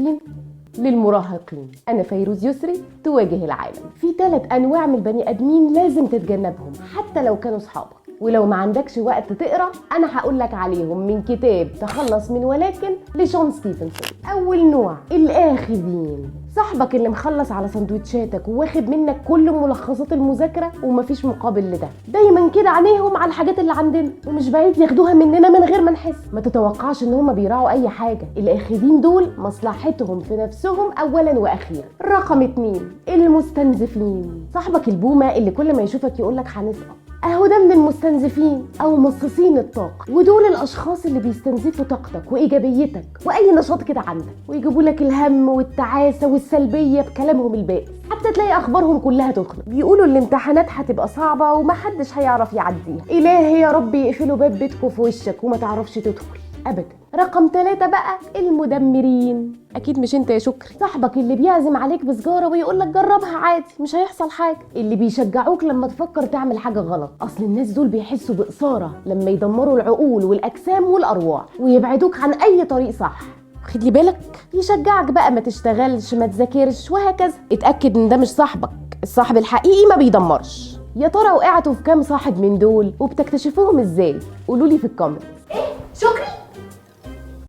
المتوسطين للمراهقين. أنا فيروز يسري، تواجه العالم. في 3 أنواع من البني آدمين لازم تتجنبهم حتى لو كانوا صحابك، ولو ما عندكش وقت تقرا أنا هقول لك عليهم من كتاب تخلص من ولكن لشون ستيفنسون. أول نوع الآخذين، صاحبك اللي مخلص على سندوتشاتك وواخد منك كل ملخصات المذاكرة ومفيش مقابل لده، دايما كده عينيهم على الحاجات اللي عندنا ومش بعيد ياخدوها مننا من غير ما نحس. ما تتوقعش ان هما بيراعوا اي حاجة، الآخذين دول مصلحتهم في نفسهم اولا واخيرا. رقم 2 المستنزفين، صاحبك البومة اللي كل ما يشوفك يقولك هنسقط، اهو ده من المستنزفين او مصاصين الطاقة، ودول الاشخاص اللي بيستنزفوا طاقتك وايجابيتك واي نشاط كده عندك، ويجيبوا لك الهم والتعاسه والسلبيه بكلامهم البائس، حتى تلاقي اخبارهم كلها تخنق. بيقولوا الامتحانات هتبقى صعبة ومحدش هيعرف يعديها، الهي يا رب يقفلوا باب بيتكم في وشك وما تعرفش تدخل ابدا. رقم 3 بقى المدمرين، اكيد مش انت يا شكري، صاحبك اللي بيعزم عليك بسجاره ويقول لك جربها عادي مش هيحصل حاجة، اللي بيشجعوك لما تفكر تعمل حاجة غلط. اصل الناس دول بيحسوا بإثاره لما يدمروا العقول والاجسام والارواح ويبعدوك عن اي طريق صح. خد لي بالك، يشجعك بقى ما تشتغلش ما تذاكرش وهكذا. اتاكد ان ده مش صاحبك، الصاحب الحقيقي ما بيدمرش. يا ترى وقعتوا في كام صاحب من دول وبتكتشفوهم ازاي؟ قولولي في ال comment.